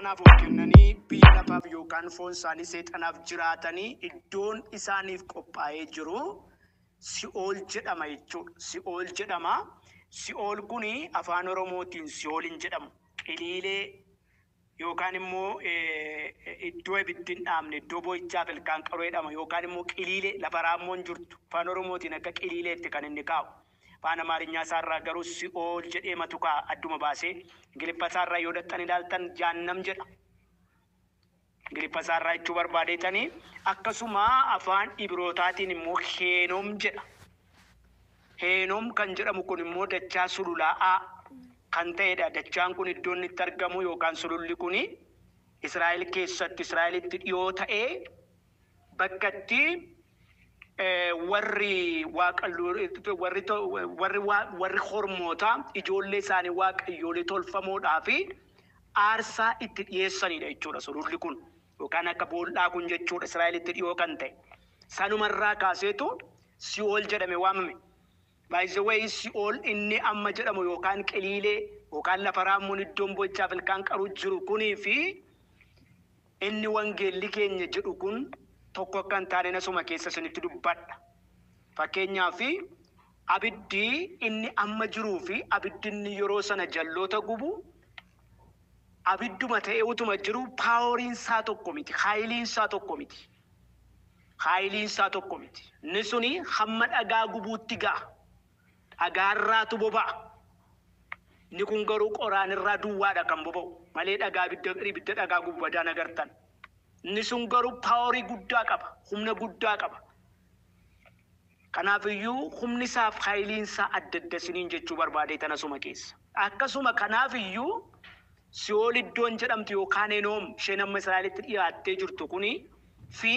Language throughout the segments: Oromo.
seexanaaf of kennanii biyya lafaaf yookaan foon isaanii seexanaaf jiraatanii iddoon isaaniif qophaa'ee jiru si'ool jedhama jechuudha. Si'ool jedhama. Si'ool kuni afaan Oromootiin si'ool hin jedhamu. Qiliilee yookaan immoo iddoo ibiddi hin dhaamne, iddoo boo'ichaaf ilkaan qaroo jedhama, yookaan immoo qiliilee lafa raammoon jirtu afaan Oromootiin akka qiliileetti kan inni kaa'u. Afaan Amaarinyaa isaarraa garuu si'ool jedhee matu kaa'a adduma baasee. Ingiliffa isaarraa yoo dhaqxan ilaaltan jaannam jedha. Ingiliffa isaarraa jechuu barbaadeetanii akkasuma afaan Ibrootaatiin immoo Heenom jedha. Heenom kan jedhamu kun immoo dachaa sululaa'aa kan ta'edha. Dachaan kun iddoo inni itti argamu yookaan sululli kun Israa'el keessatti Israa'elitti dhiyoo ta'ee bakka itti warri warri warri warri hormootaa ijoollee isaanii waaqayyoolee tolfamoodhaa fi aarsaa itti dhiyeessanidha jechuudha sululli kun yookaan akka boollaa kun jechuudha Israa'elitti dhiyoo kan ta'e. Sanumarraa kaaseetu si'ool jedhame waamame. By the way, si'ool inni amma jedhamu yookaan qiliilee yookaan lafa raammoon iddoon boo'ichaaf ilkaan qaruu jiru kunii fi inni wangeelli keenya jedhu kun tokko akka hin taane nasuma keessa isinitti dubbadha. Fakkeenyaaf abiddi inni amma jiruu fi abiddi inni yeroo sana jalloota gubu abidduma ta'ee utuma jiru poweriin isaa tokko miti, haayiliin isaa tokko miti. Haayiliin isaa tokko miti. Inni suni hamma dhagaa gubuutti ga'a. Dhagaarraatu boba'a. Inni kun garuu qoraanirraa duwwaadha kan boba'u malee dhagaa ibidda dhagaa gubu badaan agartan. Inni sun garuu powerii guddaa qaba, humna guddaa qaba. Kanaafiyyuu humni isaaf haayiliin isaa adda adda isiniin jechuu barbaade tanasuma keessa. Akkasuma kanaafiyyuu si'ool iddoon jedhamtu yookaan Henoom isheen amma Israa'elitti dhiyaattee jirtu kuni fi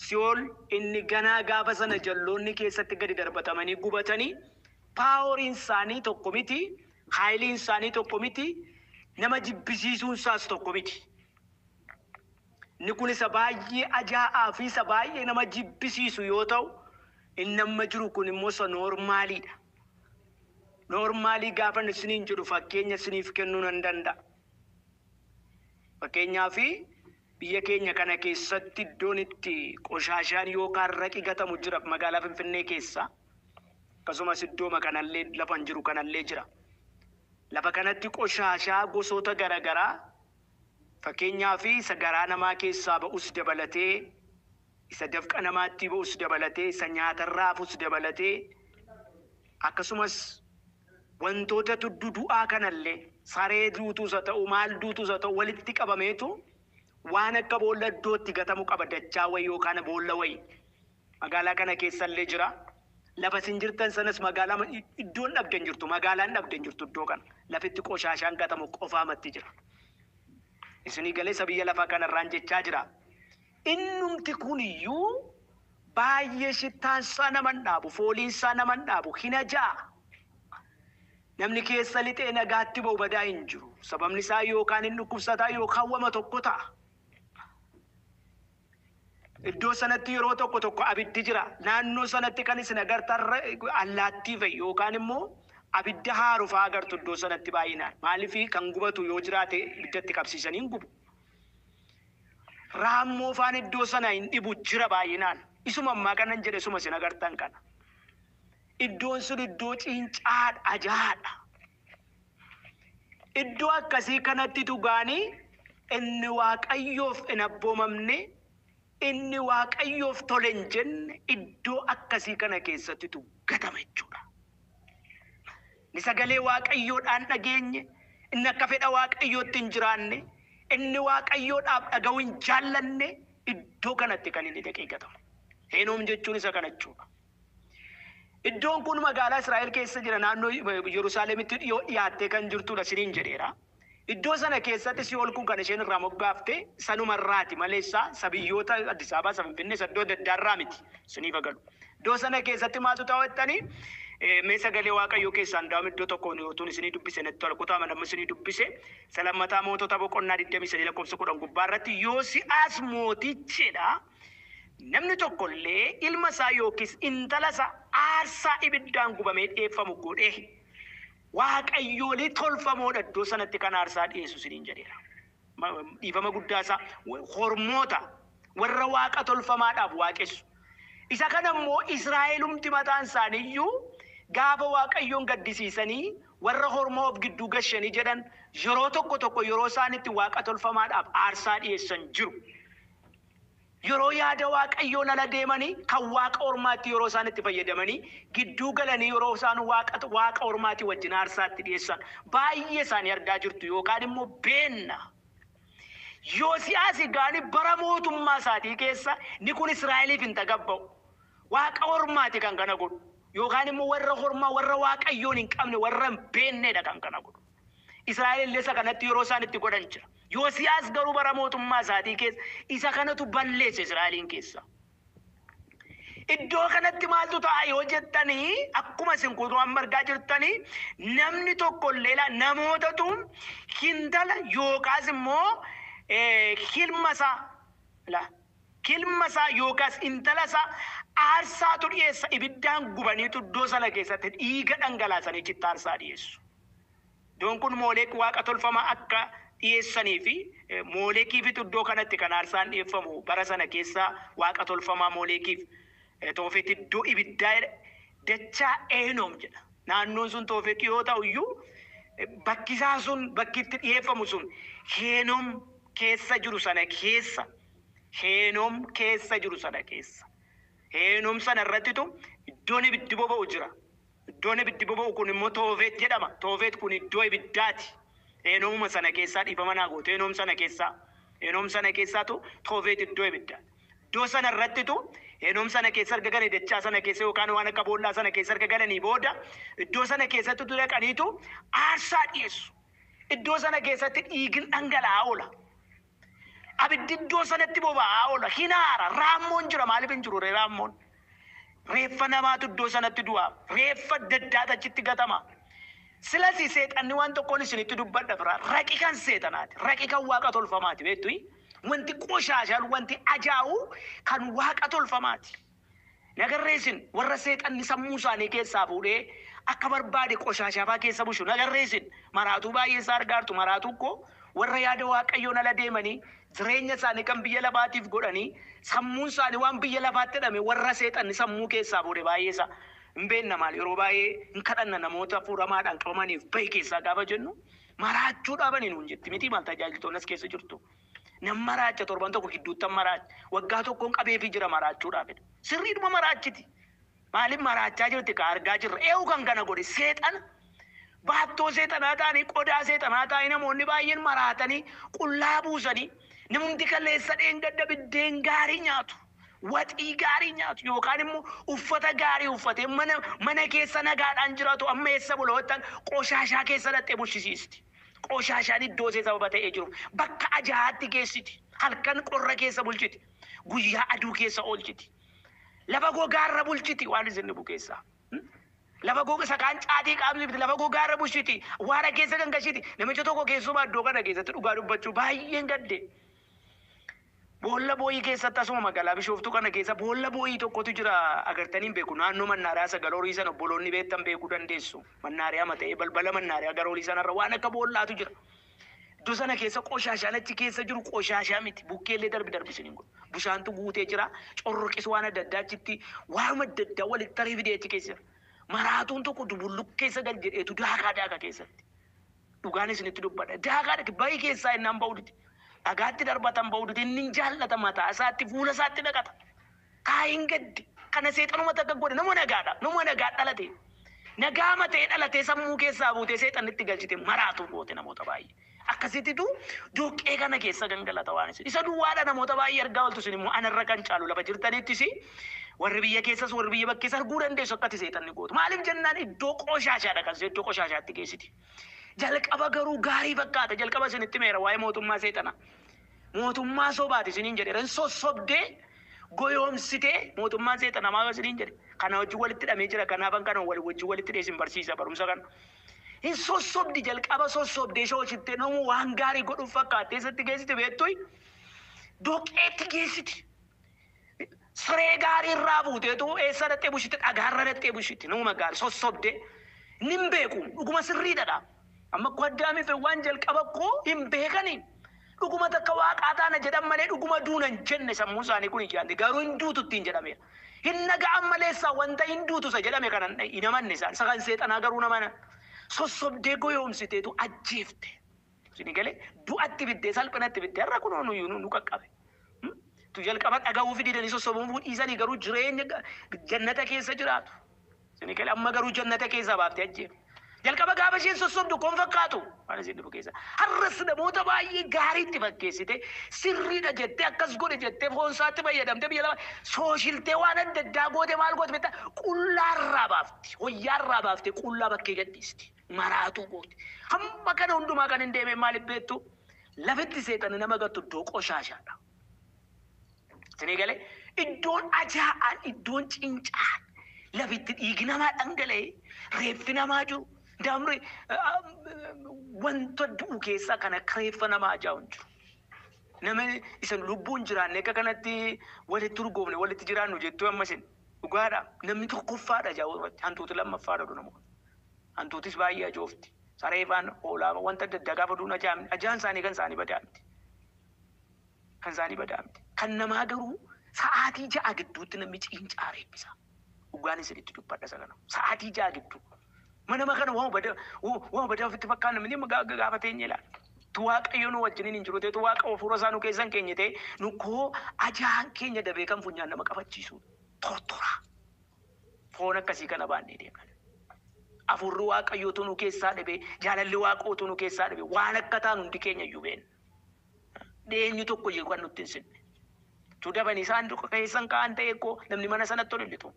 si'ool inni ganaa gaafa sana jalloonni keessatti gadi darbatamanii gubatanii poweriin isaanii tokko miti, haayiliin isaanii tokko miti, nama jibbisiisuun isaas tokko miti. Inni kun isa baay'ee ajaa'aa fi isa baay'ee nama jibbisiisu yoo ta'u, inni amma jiru kun immoo isa normaliidha. Normalii gaafa isiniin jedhu fakkeenya isiniif kennuu nan danda'a. Fakkeenyaaf biyya keenya kana keessatti iddoon itti qoshaashaan yookaan raqi gatamu jira magaalaa Finfinnee keessa. Akkasumas iddooma kanallee lafa hin jiru kanallee jira. Lafa kanatti qoshaashaa gosoota garaagaraa, fakkeenyaaf isa garaa namaa keessaa ba'us dabalatee, isa dafqa namaatti ba'us dabalatee, isa nyaatarraa hafus dabalatee, akkasumas wantoota dudu'aa kanallee saree duutuus haa ta'u maal duutuus haa ta'u walitti qabameetu waan akka boolla iddootti gatamu qaba, dachaa wayii yookaan boolla wayii. Magaalaa kana keessallee jira. Lafa isin jirtan sanas magaalaa iddoon dhabden jirtu, magaalaan dhabden jirtu iddoo kana. Lafitti qoshaashaan gatamu qofaamatti jira. Isinii galeessa biyya lafaa kanarraan jechaa jira. Innumti kuniyyuu baay'ee shittaansaa naman dhaabu, fooliinsaa naman dhaabu, hin ajaa'a. Namni keessa lixee nagaatti ba'u badaa hin jiru. Sababni isaa yookaan hin dhukkubsataa yookaan wama tokko ta'a. Iddoo sanatti yeroo tokko tokko abiddi jira. Naannoo sanatti kan isin agartan allaattii fa'i yookaan immoo abidda haaru fa'aa agartu iddoo sanatti baay'inaan. Maaliif kan gubatu yoo jiraate ibiddatti qabsiisanii hin gubu. Raammoo faan iddoo sana hin dhibu jira baay'inaan. Isuma ammaa kanan jedhe isuma isin agartan kana. Iddoon sun iddoo ciincaadha, ajaa'aadha. Iddoo akkasii kanatti dhugaanii inni Waaqayyoof hin abboomamne, inni Waaqayyoof tole hin jenne iddoo akkasii kana keessattitu gatama jechuudha. Inni sagalee Waaqayyoodhaan dhageenye, inni akka fedha Waaqayyootti hin jiraanne, inni Waaqayyoodhaaf dhaga'uu hin jaallanne iddoo kanatti kan inni dhaqee gatamu. Heenoom jechuun isa kana jechuudha. Iddoon kun magaalaa Israa'el keessa jira, naannoo Yerusaalemitti dhiyoo dhiyaattee kan jirtudha isiniin jedheera. Iddoo sana keessatti si'ool kun kan isheen irraa moggaafte sanumarraati malee isaa biyyoota Addis Ababaa, isa Finfinnee, isa iddoo adda addaarraa miti. Isiniif agalu. Iddoo sana keessatti maaltu ta'u jettanii mee sagalee Waaqayyoo keessaan daa'im iddoo tokko utuun isinii dubbise natti tola. Kutaa mana isinii dubbise Lammataa Mootota boqonnaa 23 lakkoofsa 10 gubbaa irratti Yoosi'aas mootichidha. Namni tokko illee ilma isaa yookiis intala isaa aarsaa ibiddaan gubamee dhiyeeffamu godhee waaqayyoolii tolfamoodha iddoo sanatti kan aarsaa dhiyeessu isiniin jedheera. Dhiifama guddaa isaa hormoota warra waaqa tolfamaadhaaf waaqessu. Isa kana immoo Israa'elumti mataan isaaniiyyuu gaafa Waaqayyoon gaddisiisanii warra hormoo of gidduu gashanii jedhan yeroo tokko tokko yeroo isaan itti waaqa tolfamaadhaaf aarsaa dhiyeessan jiru. Yeroo yaada Waaqayyoon ala deemanii kan waaqa ormaatti yeroo isaan itti fayyadamanii gidduu galanii yeroo isaan waaqa ormaatti wajjin aarsaatti dhiyeessan baay'ee isaanii argaa jirtu yookaan immoo beenna. Yoosiyaas gaani bara mootummaa isaatii keessa ni kun Israa'eliif hin tagabba'u. Waaqa ormaati kan kana godhu. Yookaan immoo warra hormaa warra Waaqayyoon hin qabne warra hin beennedha kan kana godhu. Israa'el illee isa kanatti yeroo isaan itti godhan jira. Yoosiyaas garuu bara mootummaa isaatii keessa isa kanatu balleesse Israa'eliin keessa. Iddoo kanatti maaltu ta'a yoo jettanii akkuma isin kutuu amma argaa jirtanii namni tokko illee namootatu hintala yookaas immoo hilma isaa yookaas intala isaa aarsaatu dhiyeessa ibiddaan gubaniitu iddoo sana keessatti dhiiga dhangalaasanii chitti aarsaa dhiyeessu. Iddoon kun Mooleek waaqa tolfamaa akka dhiyeessanii fi Mooleekiifitu iddoo kanatti kan aarsaan dhiyeeffamu bara sana keessa waaqa tolfamaa Mooleekiif Toofet iddoo ibiddaa dachaa Eenoom jedha. Naannoon sun Toofet yoo ta'u iyyuu bakki isaa sun bakki itti dhiyeeffamu sun Heenoom keessa jiru sana keessa. Heenoom keessa jiru sana keessa. Heenoom sana irrattitu iddoon ibiddi boba'u jira. Iddoon ibiddi boba'u kun immoo Toofet jedhama. Toofet kun iddoo ibiddaati. Heenoomuma sana keessaa dhiifama naa goote. Heenoom sana keessaa. Heenoom sana keessaatu Toofet iddoo ibiddaati. Iddoo sana irrattitu Heenoom sana keessa erga galanii dachaa sana keessa yookaan waan akka boollaa sana keessa erga galanii booda iddoo sana keessatti dhaqaniitu aarsaa dhiyeessu. Iddoo sana keessatti dhiigni dhangala'aa oola. Abiddi iddoo sanatti boba'aa oola. Hinaara raammoon jira maaliif hin jiru raammoon? Reeffa namaatu iddoo sanatti du'a. Reeffa adda addaatu achitti gatama. Silasi seexanni waan tokkoon isinitti dubbadha bira. Raqi kan seexanaati. Raqi kan waaqa tolfamaati beektu. Wanti qoshaashaan wanti ajaa'u kan waaqa tolfamaati. Nagarreessin warra seexanni sammuu isaanii keessaa fuudhee akka barbaade qoshaashaafaa keessa bushu nagarreessin maraatuu baay'ee isaa argaartu maraatuu koo warra yaada Waaqayyoon ala deemanii jireenya isaanii kan biyya lafaatiif godhanii sammuun isaanii waan biyya lafaatti hidhame warra seexanni sammuu keessaa fuudhe baay'ee isaa hin beekna maal yeroo baay'ee hin kadhanna namoota fuuramaadhaan qabamaniif bahi keessaa gaafa jennu maraachuu dhaabanii nuun jetti miti maal tajaajiltoonni as keessa jirtu. Nam maraacha torban tokko gidduutti maraacha waggaa tokkoon qabeefii jira maraachuudhaaf. Sirriidhuma maraachiti. Maaliif maraachaa jirti ka argaa jirra. Eewu kan kana godhe seexana. Baattoo seexanaa ta'anii qodaa seexanaa ta'anii namoonni baay'een maraatanii qullaa buusanii namumti kaleessa dheengadda biddeen gaarii nyaatu. Waxii gaarii nyaatu yookaan immoo uffata gaarii uffatee mana keessa nagaadhaan jiraatu amma eessa bula wattan qoshaashaa keessa dhattee bulchisiisti. Qoshaashaan iddoo ishee sababa ta'ee jiru bakka ajaa'aatti geessiti. Halkan qorra keessa bulchiti. Guyyaa aduu keessa oolchiti. Lafa gogaarra bulchiti waan isin dhibu keessaa. Lafa goga sakaan caatii qaamni lafa gogaarra bulchiti. Waara keessa gangashiti. Namicha tokko keessumaa iddoo kana keessatti dhugaa dubbachuu baay'een gadde. Boolla boo'ii keessatti asuma magaalaa Bishooftuu kana keessa boolla boo'ii tokkotu jira agartanii hin beeku. Naannoo mannaariyaa sagal horii sana obboloonni beektan beekuu dandeessu. Mannaariyaa mata'ee balbala mannaariyaa gara horii sanarra waan akka boollaatu jira. Iddoo sana keessa qoshaashaan achi keessa jiru qoshaashaa miti. Bukkeellee darbi darbi isin hin godhu. Bishaantu guutee jira. Corroqis waan adda addaa achitti waanuma adda addaa walitti tarii fidee achi keessa jira. Maraatuun tokko dubulluq keessa gal jedheetu daakaa daaka keessatti. Dhugaan isinitti dubbadha. Daakaa daaka bahi keessaa innaan ba'uuditi. Dhagaatti darbatan ba'uuditi inni hin jaallata mataa isaatti fuula isaatti dhaqata. Kaayin gaddi. Kana seexanuma takka godhe nama nagaadha. Nama nagaa dhalate. Nagaa matee dhalatee sammuu keessaa buutee seexannitti galchite maraatu goote namoota baay'ee. Akkasittitu dhoqqee kana keessa gangalata waan isin. Isa duwwaadha namoota baay'ee argaa ooltu isin immoo anarra kan caalu lafa jirtanittis warri biyya keessas warri biyya bakkees arguu dandeessu akkati seexanni gootu. Maaliif jennaan iddoo qoshaashaadha kan iddoo qoshaashaatti geessiti. Jalqaba garuu gaarii fakkaata. Jalqaba isinitti meera waa'ee mootummaa seexanaa. Mootummaa sobaati isiniin jedhe. Sossobdee goyoomsitee mootummaan seexanaa maal isiniin jedhe. Kana wajjin walitti hidhamee jira. Kanaafan kana wajjin walitti hidhee isin barsiisa barumsa kana. Hin sossobdi jalqaba sossobdee shooshittee nama waan gaarii godhuuf fakkaattee isatti geessiti beektuyi. Dhoqqeetti geessiti. Siree gaarii irraa buuteetu eessa dhattee bushiti dhagaarra dhattee bushiti nama gaarii sossobdee. Nin beeku dhuguma sirriidha. Amma koo addaamiif waan jalqaba koo hin beekani. Dhuguma takka waaqaa taana jedhan malee dhuguma duuna hin jenne sammuu isaanii kun hin yaadne garuu hin duutu ittiin jedhameera. Hin naga'an maleessa wanta hin duutu isa jedhame kana hin amanne isaan. Isa kan seexanaa garuu nama sossobdee goyoomsiteetu ajjeefte. Isin galee du'atti biddee salphinatti biddee har'a kunoo nu nu qaqqabe. Tu jalqaba dhaga'uu fi didanii sossobamuu dhiisanii garuu jireenya jannata keessa jiraatu. Isin galee amma garuu jannata keessaa baaftee ajjeefte. Jalqaba gaafa isheen sossobdu kon fakkaatu waan isin dhufu keessa. Har'as namoota baay'ee gaariitti fakkeessite sirriidha jettee akkas godhe jettee foonsaatti fayyadamtee biyya lafa sooshiltee waan adda addaa goote maal goote beektaa qullaarraa baafti. Wayyaarraa baaftee qullaa bakkee gadhiisti. Maraatuu goote. Hamma kana hundumaa kan hin deemee maaliif beektu? Lafitti seexanni nama gattu iddoo qoshaashaadha. Isinii galee iddoon ajaa'aan iddoon cincaan lafitti dhiigi namaa dhangala'ee reeffi namaa jiru. Damri wanta du'u keessaa kan akka reeffa namaa ajaa'u hin jiru. Nama isin lubbuun jiraanne akka kanatti walitti urgoofne walitti jiraannu jettuu amma isin dhugaadha. Namni tokkoffaadha ajaa'u irratti hantuuti lammaffaadha du namoota. Hantuutis baay'ee ajoofti. Sareefaan hoolaa wanta adda addaa gaafa duun ajaa'amni ajaan isaanii kan isaanii badaa miti. Kan isaanii badaa miti. Kan namaa garuu sa'aatii 6 gidduutti namni cincaa reeffisa. Dhugaan isinitti dubbadha isa kana. Sa'aatii 6 gidduu. Mana kana waan badaa ofitti fakkaanna miti gaafa teenye ilaala. Tu Waaqayyo nu wajjiniin hin jiru ta'e tu Waaqa hafuura isaa nu keessa hin keenye ta'e nu koo ajaan keenya dabee kan funyaan nama qabachiisu tortora. Foon akkasii kana baannee deemna. Hafuurri Waaqayyootu nu keessaa dhibee jaalalli Waaqootu nu keessaa dhibee waan akka taanu hundi keenya iyyuu beekna. Dheenyu tokko iyyuu kan nutti hin sinne. Tu dabanii isaan keessan ka'an ta'e koo namni mana sanatti ol hin lixu.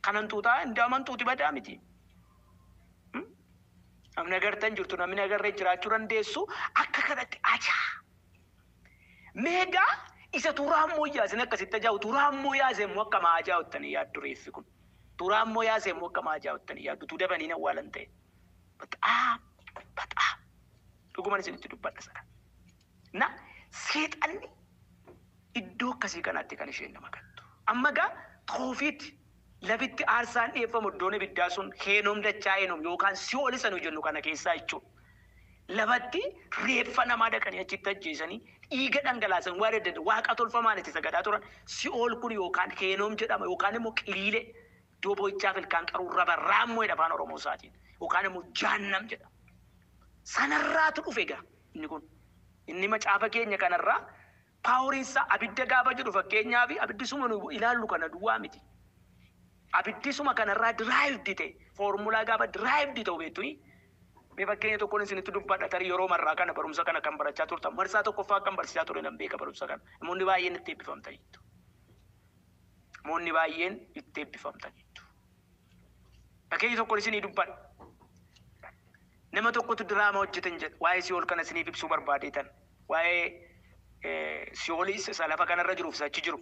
Kanan tuutaa hin tuuti badaa miti. Namni agartan jirtu namni agarree jiraachuu dandeessu akka kanatti ajaa. Meegaa isa turaammoo yaasin akkasitti ajaa'u turaammoo yaase immoo akka maa ajaa'uttanii yaaddu reeffi kun. Turaammoo yaase immoo akka maa ajaa'uttanii yaaddu tu dabanii awwaalan ta'e. Baxaam baxaam dhuguman isinitti dubbadha sana. Na seexanni iddoo akkasii kanatti kan isheen nama gattu. Amma gaa toofiitti lafitti aarsaan dhiyeeffamu iddoon ibiddaa sun heenoom dachaa heenoom yookaan si'ool isa nu jennu kana keessaa jechuudha. Lafatti reeffa namaa dhaqanii achitti ajjeesanii dhiiga dhangalaasan waan adda addaa waaqa tolfamaan itti sagadaa turan si'ool kun yookaan heenoom jedhama yookaan immoo qiliilee iddoo boo'ichaaf ilkaan qaruu rabarraammoo jedha afaan Oromoo isaatiin yookaan immoo jaannam jedha. Sanarraatu dhufe egaa inni kun inni macaafa keenya kanarraa paawuriinsa abidda gaafa jedhu fakkeenyaaf abiddi suma nu ilaallu kana duwwaa miti. Abiddi suma kanarraa diraayivdi ta'e foormulaa gaafa diraayivdi ta'u beektu Mee fakkeenya tokkoon isinitti dubbadha tarii yeroo marraa kana barumsa kana kan barachaa turtan marsaa tokkoffaa kan barsiisaa ture nan beeka barumsa kana. Namoonni baay'een itti eebbifamtaniittu. Namoonni baay'een itti eebbifamtaniittu. Fakkeenya tokkoon isinii dubbadha. Nama tokkotu diraamaa hojjetan jedha. Waa'ee si'ool kana isiniif ibsuu barbaadeetan. Waa'ee si'oolis isa lafa kanarra jiruuf isa achi jiru.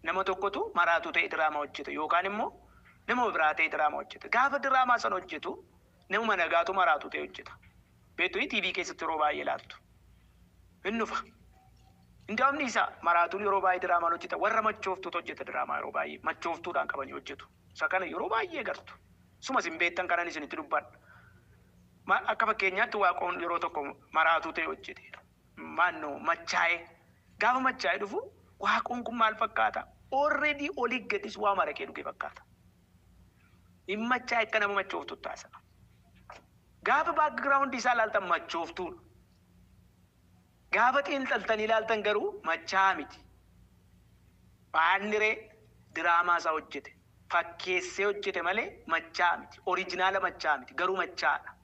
Nama tokkotu maraatu ta'e diraamaa hojjeta yookaan immoo nama biraa ta'e diraamaa hojjeta. Gaafa diraamaa sana hojjetu nama nagaatu maraatu ta'e hojjeta. Beektu TV keessatti yeroo baay'ee ilaaltu. Hin dhufa. Indaamni isaa maraatuun yeroo baay'ee diraamaan hojjeta. Warra machooftuutu hojjeta diraamaa yeroo baay'ee machooftuudhaan qabanii hojjetu. Isa kana yeroo baay'ee gartu. Sumas hin beektan kanan isinitti dubbadha. Akka fakkeenyaatti waaqoon yeroo tokko maraatuu ta'e hojjete. Maannoo machaa'ee. Gaafa machaa'ee dhufu waaqoon kun maal fakkaata? Already olii gadis waa marakee dhuge fakkaata. Hin machaa'e akka nama machooftu taasisa. Gaafa background isaa ilaaltan machooftuudha. Gaafa xiinxaltanii ilaaltan garuu machaa'aa miti. Baanniree diraamaa isaa hojjete. Fakkeessee hojjete malee machaa'aa miti. Oriijinaala machaa'aa miti. Garuu machaa'aadha.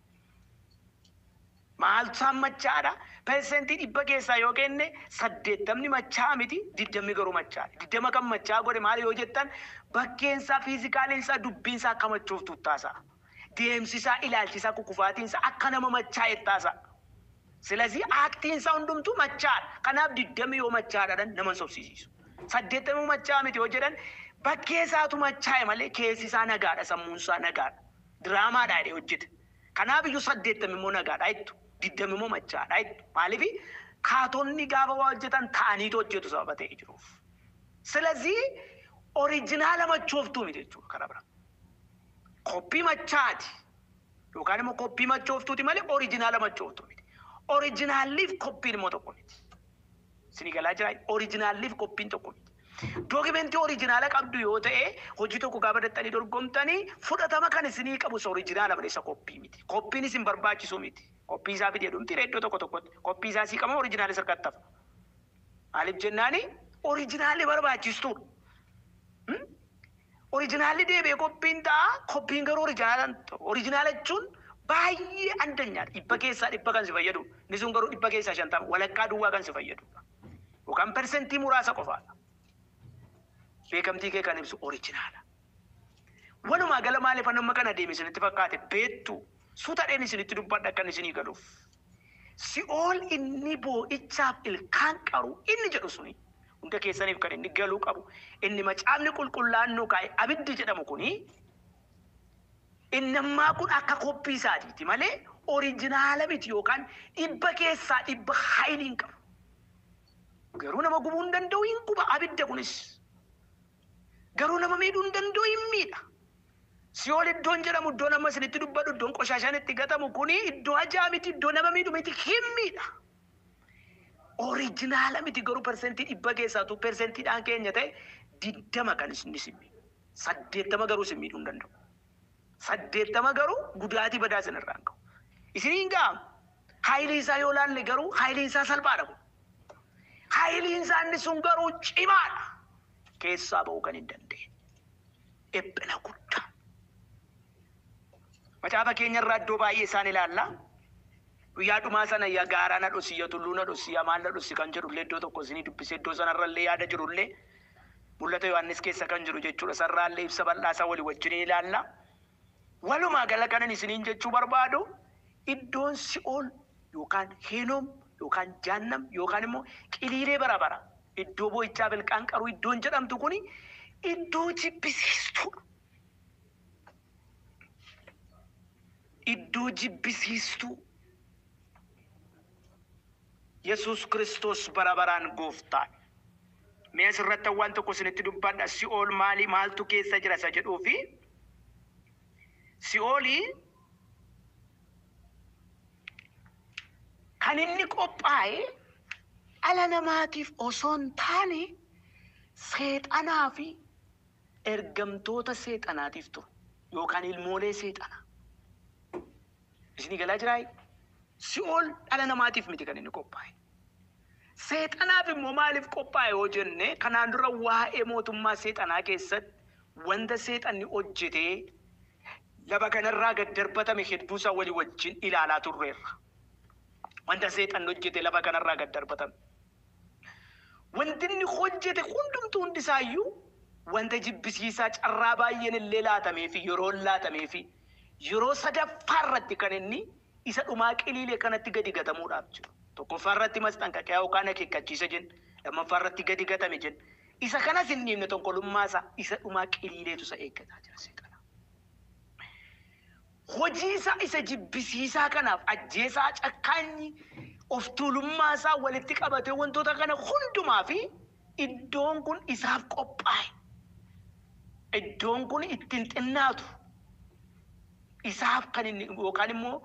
Maaltu isaan machaa'aadha? 100% keessaa yoo kenne 80 machaa'aa miti, 20 garuu machaa'aadha. 20 kan machaa'aa godhe maal yoo jettan bakkeensaa, fiizikaaliinsaa, dubbiinsaa akka machooftuutti taasisaa. Deemsisaa, ilaalchisaa, kukufaatiinsaa akka nama machaa'e taasisaa. Silazii aaktiinsaa hundumtuu machaa'aadha. Kanaaf 20 yoo machaa'aadhaan nama hin sobsiisu. 80 machaa'aa miti yoo jedhan bakkee isaatu machaa'e malee keessi isaa nagaadha, sammuun isaa nagaadha. Diraamaadha jedhee hojjete. Kanaaf iyyuu 80 immoo nagaadha jettu. 20 immoo machaa'aadha jettu. Maaliif kaatonni gaafa waa hojjetan ta'aniitu hojjetu sababa ta'ee jiruuf. Silazii oriijinaala machooftuu miti jechuudha karaa biraa. Koppii machaa'aati yookaan immoo koppii machooftuuti malee oriijinaala machooftuu miti. Oriijinaalliif koppiin immoo tokko miti. Isinii galaa jiraa? Oriijinaalliif koppiin tokko miti. Dookimentii oriijinaala qabdu yoo ta'e, hojii tokko gaafa dattanii dorgomtanii fudhatama kan isinii qabu isa oriijinaala malee isa koppii miti. Koppiin isin barbaachisu miti. Koppii isaa fidee dhumti iddoo tokko tokkotti. Koppii isaa sii qaba, oriijinaala isa harkatti hafa. Maaliif jennaani, oriijinaalli barbaachistuudha. Oriijinaalli deebi'ee koppiin ta'a, koppiin garuu oriijinaala hin ta'u. Oriijinaala jechuun baay'ee andanyaadha. 100% kan si fayyadu. Inni sun garuu 50%, walakkaa duwwaa kan si fayyadudha. Yookaan persentii muraasa qofaadha. Beekamtii kee kan ibsu oriijinaala. Walumaa gala maaliif amma kana deeme isinitti fakkaate beektu? Suutadheen isinitti dubbadha akkan isinii galuuf. Si'ool inni boo'ichaaf ilkaan qaru inni jedhu suni hunda keessaniif kan inni galuu qabu, inni macaafni qulqullaa'aan nu kaa'e abiddi jedhamu kuni, inni ammaa kun akka koppii isaatiiti malee oriijinaala miti, yookaan 100% haayilii hin qabu. Garuu nama gubuu hin danda'u, hin guba abidda kunis. Garuu nama miidhuu hin danda'u, hin miidha. Si'ool iddoon jedhamu, iddoon amma isinitti dubbadhu, iddoon qoshaashaan itti gatamu kuni iddoo ajaa miti, iddoo nama miidhu miti, hin miidha. Oriijinaala miti garuu 100% keessaatu persentiidhaan keenya ta'e 20 kan isin miidhu. 80 garuu isin miidhuu hin danda'u. 80 garuu gudaatii badaa isin irraan ga'u. Isiniin ga'a. Haayilii isaa yoo laalle garuu haayiliin isaa salphaadha kun. Haayiliin isaa inni sun garuu cimaadha. Keessaa ba'uu kan hin dandeenye. Dhiphina guddaa. Macaafa keenya irraa iddoo baay'ee isaan ilaalla. Guyyaa dhumaa sana ya gaaraa na dhossi, ya tulluu na dhossi, ya maal na dhossi kan jedhullee iddoo tokko isinii dubbisee, iddoo sanarrallee yaada jirullee Mul'ata Yohaannis keessa kan jiru jechuudha. Sarraallee ibsa bal'aa isaa walii wajjin ilaalla. Walumaa gala kanan isiniin jechuu barbaadu, iddoon si'ool yookaan Heenoom yookaan Jaannam yookaan immoo qiliilee bara bara, iddoo boo'ichaa ilkaan qaruu iddoon jedhamtu kuni iddoo jibbisiistuudha. Iddoo jibbisiistuu. Yesuus Kiristoos bara baraan gooftaadha. Mee asirratti waan tokko isinitti dubbadha. Si'ool maali, maaltu keessa jira isa jedhuu fi si'oolii kan inni qophaa'e dhala namaatiif osoo hin taane seexanaa fi ergamtoota seexanaatiif ture, yookaan ilmoolee seexanaa. Isinii galaa jiraa? Si'ool dhala namaatiif miti kan inni qophaa'e. Seexanaaf immoo maaliif qophaa'e yoo jenne, kanaan dura waa'ee mootummaa seexanaa keessatti wanta seexanni hojjetee lafa kanarraa gad darbatame hedduu isaa walii wajjin ilaalaa turreerra. Wanta seexanni hojjete lafa kanarraa gad darbatame. Wanti inni hojjete hundumtuu hundisaayyuu wanta jibbisiisaa, carraa baay'een illee laatamee fi yeroon laatamee fi yeroo sadaffaa irratti kan inni isa dhumaa qiliilee kanatti gadi gatamuudhaaf jiru. Tokkoffaa irratti masxanqaqiyaa yookaan akeekkachiisa jenna. Lammaffaa irratti gadi gatame jenna. Isa kanas hin dhiifne, tonkolummaa isaa isa dhumaa qiliileetu isa eeggataa jira seexana. Hojii isaa isa jibbisiisaa kanaaf ajjeesaa, cakkaanyi, of tuulummaa isaa walitti qabatee wantoota kana hundumaa fi iddoon kun isaaf qophaa'e. Iddoon kun ittiin xinnaatu. Isaaf kan inni yookaan immoo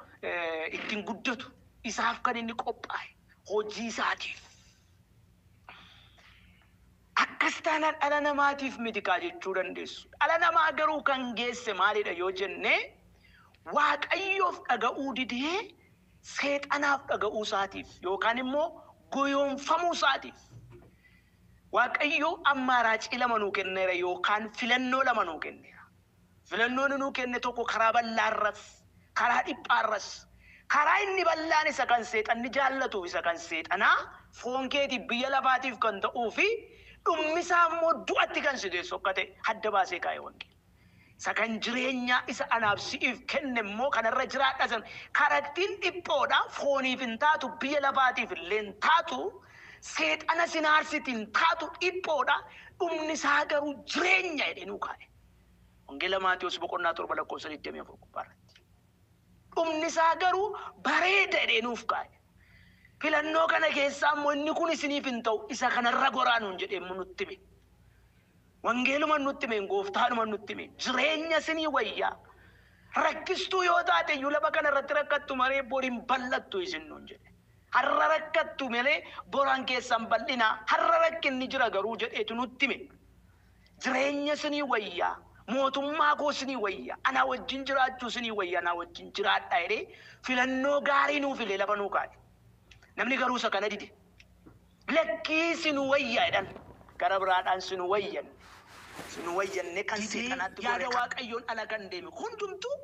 ittiin guddatu isaaf kan inni qophaa'e hojii isaatiif. Akkas taanaan dhala namaatiif miti kaa jechuu dandeessu. Dhala namaa garuu kan geesse maalidha yoo jenne, Waaqayyoof dhaga'uu didee seexanaaf dhaga'uu isaatiif yookaan immoo goyoonfamuu isaatiif. Waaqayyo ammaaraacii lama nuu kenneera yookaan filannoo lama nuu kenneera. Filannoon nuu kenne tokko karaa bal'aarras, karaa dhiphaarras. Karaa inni bal'aan isa kan seexanni jaallatuuf, isa kan seexanaa, foon keetiif, biyya lafaatiif kan ta'uu fi dhummisaa immoo du'atti kan si geessu akka ta'e adda baasee kaa'e wangeelli. Isa kan jireenyaa isa anaaf si'iif kenne immoo kanarra jiraadha san karattiin dhiphoodha, fooniif hin taatu, biyya lafaatiif illee hin taatu, seexana sinaarsiti hin taatu, dhiphoodha, dhumni isaa garuu jireenya jedhee nuu kaa'e. Wangeela Maatiyus boqonnaa 7 lakkoofsa 24 gubbaarratti. Dhumni isaa garuu bareeda jedhee nuuf kaa'e. Filannoo kana keessaa immoo inni kun isiniif hin ta'u, isa kanarra goraa nuun jedhee immoo nutti hime. Wangeeluma nutti hime, gooftaadhuma nutti hime. Jireenya isinii wayyaa. Rakkistuu yoo taate iyyuu lafa kana irratti rakkattu malee boriin bal'attu isin nuun jedhe. Har'a rakkattu malee boraan keessan bal'inaa, har'a rakkinni jira garuu jedheetu nutti hime. Jireenya isinii wayyaa, mootummaa koo isinii wayyaa, anaa wajjin jiraachuu isinii wayyaa, anaa wajjin jiraadhaa jedhee filannoo gaarii nuu filee lafa nuu kaa'e. Namni garuu isa kana dide. Lakkii sinuu wayyaa jedhan. Gara biraadhaan sinuu wayyan. Sinuu wayyanne kan seexanaatti yaada Waaqayyoon ala kan deeme hundumtuu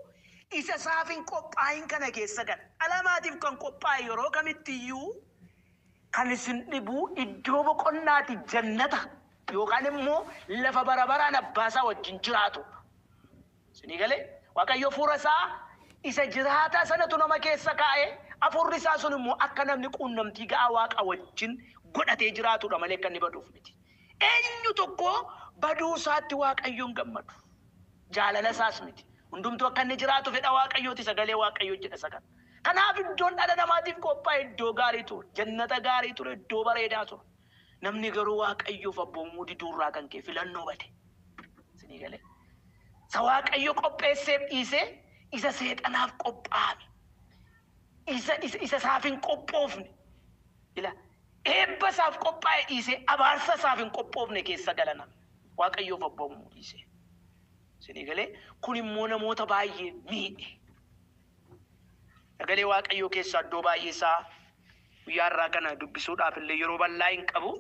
isa isaaf hin qophaa'in kana keessa gala. Dhala namaatiif kan qophaa'e yeroo kamittiyyuu kan isin dhibu iddoo boqonnaati jannata yookaan immoo lafa bara baraan abbaa isaa wajjin jiraatu. Isinii galee? Waaqayyo hafuura isaa isa jiraataa sanatu nama keessa kaa'e, hafuurri isaa sun immoo akka namni quunnamtii ga'aa Waaqa wajjin godhatee jiraatudha malee akka inni baduuf miti. Eenyu tokko baduu isaatti Waaqayyoon gammadu. Jaalala isaas miti. Hundumtuu akka inni jiraatu fedha Waaqayyooti, sagalee Waaqayyoo jedha isa kana. Kanaaf iddoon dhala namaatiif qophaa'e iddoo gaarii ture, jannata gaarii ture, iddoo bareedaa ture. Namni garuu Waaqayyoof abboomamuu diduurraa kan ka'e filannoo bade. Isinii galee? Isa Waaqayyo qopheesseef dhiisee isa seexanaaf qophaa'ame. Isa isa isa isaaf hin qophoofne. Ila eebba isaaf qophaa'e dhiisee abaarsa isaaf hin qophoofne keessa gala namni. Waaqayyoof abboomamuu dhiisee. Isinii galee? Kun immoo namoota baay'ee miidhe. Sagalee Waaqayyoo keessaa iddoo baay'ee isaa guyyaa har'aa kana dubbisuudhaaf illee yeroo bal'aa hin qabu.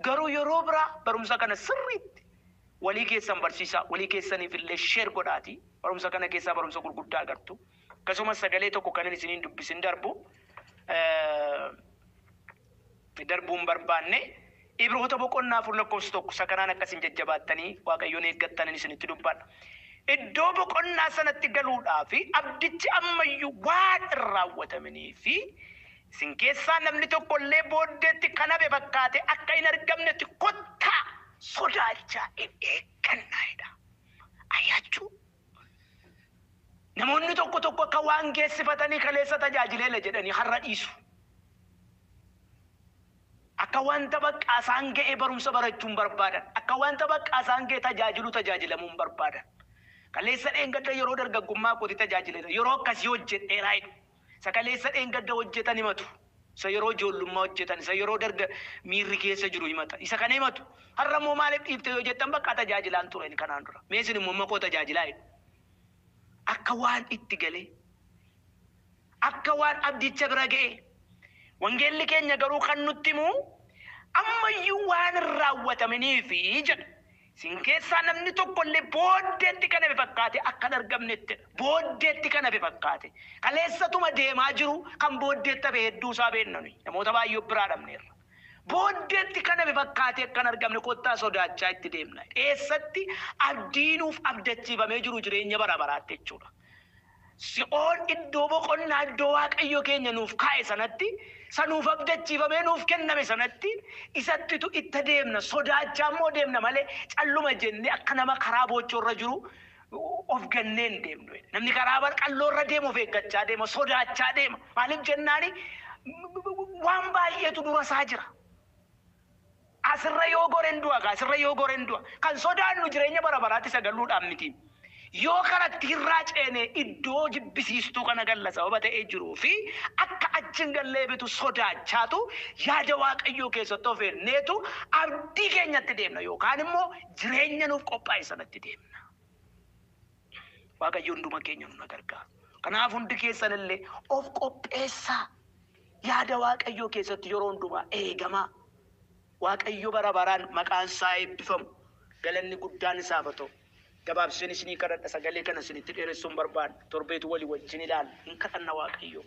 Garuu yeroo biraa barumsa kana sirriitti walii keessan barsiisaa, walii keessaniif illee share godhaati. Barumsa kana keessaa barumsa gurguddaa agartu. Akkasumas sagalee tokko kanan isiniin dubbisin darbu darbuu hin barbaanne. Ibroota boqonnaa 4 lakkoofsa 1 isa kanaan akka isin jajjabaattanii Waaqayyoon eeggattanin isinitti dubbadha. Iddoo boqonnaa sanatti galuudhaaf abdichi ammayyuu waan hin raawwataminii fi isin keessaa namni tokko illee booddeetti kan hafe fakkaatee akka hin argamnetti kottaa sodaachaa in eeggannaa jedha. Ayyaachuu. Namoonni tokko tokko akka waan geessifatanii kaleessa tajaajileela jedhanii har'a dhiisu. Akka wanta baqqaa isaan ga'ee barumsa barachuu hin barbaadan. Akka wanta baqqaa isaan ga'ee tajaajiluu tajaajilamuu hin barbaadan. Kaleessa dheengadda yeroo dargaggummaa kooti tajaajileera. Yeroo akkasii hojjedheeraa jedhu. Isa kaleessa dheengadda hojjetan himatu. Isa yeroo ijoollummaa hojjetan, isa yeroo darga miirri keessa jiru himata. Isa kana himatu. Har'a immoo maaliif dhiifte yoo jettan baqqaa tajaajilaan ture kanaan dura. Mee isin immoo amma koo tajaajilaa jedhu. Akka waan itti galee, akka waan abdicha bira ga'ee. Wangeelli keenya garuu kan nutti himu ammayyuu waan hin raawwataminiifi jedha. Isin keessaa namni tokko illee booddeetti kan hafe fakkaatee akka hin argamnettidha. Booddeetti kan hafe fakkaate. Kaleessatuma deemaa jiru kan booddeetti hafe hedduu isaa beekna nuyi. Namoota baay'ee of biraa dhabneerra. Booddeetti kan hafe fakkaatee akka hin argamne kottaa sodaachaa itti deemna. Eessatti abdii nuuf abdachiifamee jiru jireenya bara baraatti jechuudha. Si'ool iddoo boqonnaa iddoo Waaqayyo keenya nuuf kaa'e sanatti, isa nuuf abdachiifamee nuuf kenname sanatti, isattitu itta deemna, sodaachaa immoo deemna malee calluma jennee akka nama karaa boochoo irra jiru of gannee hin deemnu jedhe. Namni karaa qalloo irra deemu of eeggachaa deema, sodaachaa deema. Maaliif jennaani waan baay'eetu dura isaa jira. Asirra yoo goren du'a kaa, asirra yoo goren du'a. Kan sodaannu jireenya bara baraatti isa galuudhaan miti. Yoo karatti irraa ceene iddoo jibbisiistuu kana galla sababa ta'ee jiruu fi akka achi hin gallee bitu sodaachaatu yaada Waaqayyoo keessatti of eenneetu abdii keenyatti deemna yookaan immoo jireenya nuuf qophaa'e sanatti deemna. Waaqayyo hunduma keenya nu na gargaaru. Kanaaf hundi keessan illee of qopheessaa. Yaada Waaqayyoo keessatti yeroo hundumaa eegamaa. Waaqayyo bara baraan maqaan isaa eebbifamu. Galanni guddaan isaaf haa ta'u. Gabaabseen isinii kadhadha sagalee kana isinitti dheeressuu hin barbaanne. Torbeetu walii wajjin ilaalla. Hin kadhanna Waaqayyoo.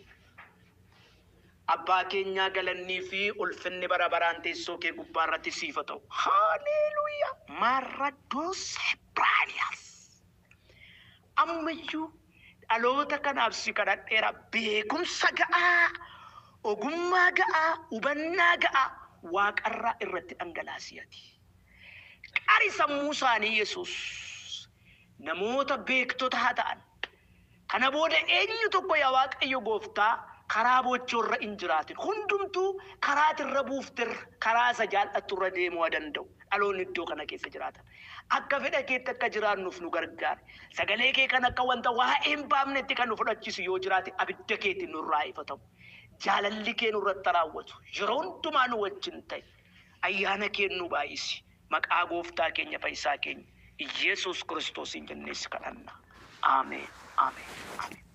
Abbaa keenyaa galannii fi ulfinni bara baraan teessoo kee gubbaa irratti siif haa ta'u. Haleluuyaa! Maarradoos Braaniyaas. Ammayyuu dhaloota kanaaf si kadhadheera beekumsa ga'aa, ogummaa ga'aa, hubannaa ga'aa waaqarraa irratti dhangalaasi ati. Qari sammuu isaanii Yesuus. Namoota beektota haa ta'an. Kana booda eenyu tokko yaa Waaqayyo gooftaa karaa boochoo irra hin jiraatin. Hundumtuu karaa ati irra buufte irra, karaa isa jaal'attu irra deemuu haa danda'u. Dhaloonni iddoo kana keessa jiraatan. Akka fedha keetti akka jiraannuuf nu gargaari. Sagalee kee kan akka wanta waa'ee hin baafnetti kan nu fudhachiisu yoo jiraate abidda keetiin nurraa haa ifatamu. Jaalalli kee nurratti raawwatu. Yeroo hundumaa nu wajjin ta'i. Ayyaana kee nu baay'isi. Maqaa gooftaa keenya fayyisaa keenya Iyesuus Kiristoosiin jennee si kadhanna. Ameen. Ameen. Ameen.